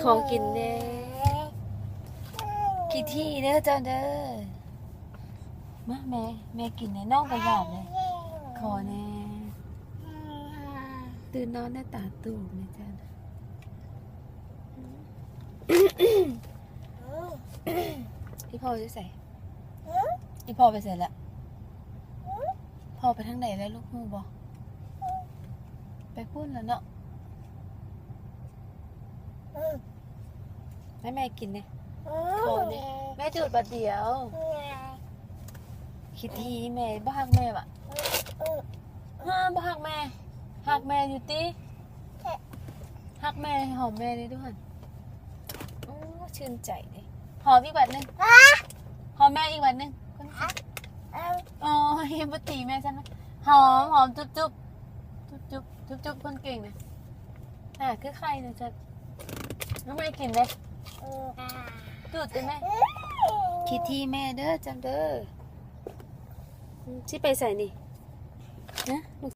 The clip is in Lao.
ຂໍກິນແດ່ ຂີ້ຖີ່ເດີເຈົ້າເດີ. ມາແມ່ ແມ່ກິນແດ່ ນ້ອງກໍຢາກເດ້. ຂໍແດ່ ຕື່ນນອນແດ່ ຕາໂຕແມ່ເຈົ້າ. ອີ່ພໍ່ຢູ່ໃສ? ອີ່ພໍ່ໄປໃສລະ? ພໍ່ໄປທາງໃດແລ້ວລູກ ຮູ້ບໍ່? ໄປພຸ້ນແລ້ວເນາະ. ໃຫ້ແມ່ກິນແດ່ ຂໍແດ່ ແມ່ຈູດບາດດຽວ. ຂີ້ຖີ່ແມ່ ບໍ່ຮັກແມ່ຫວາ? ຮະ ບໍ່ຮັກແມ່? ຮັກແມ່ຢູ່ຕິ? ຮັກແມ່ ໃຫ້ຫອມແມ່ແດ່ດູຫັ້ນ. ໂອ້ ຊື່ນໃຈເດ້. ຫອມອີກບາດໜຶ່ງ ຫອມແມ່ອີກບາດໜຶ່ງ. ໂອ້ຍ ບໍ່ຕີແມ່ຊັ້ນ. ຫອມ ຫອມ ຈຸບໆ ຈຸບໆ ຈຸບໆ ຄົນເກັ່ງນະ. ອ່າ ຄືໄຂ່ນະຈັດ. ນ້ອງແມ່ກິນເດ້ ຈູດຕິແມ່. ຂີ້ຖີ່ແມ່ເດີ ຈຳເດີ. ຊິໄປໃສນີ້? ຮະ?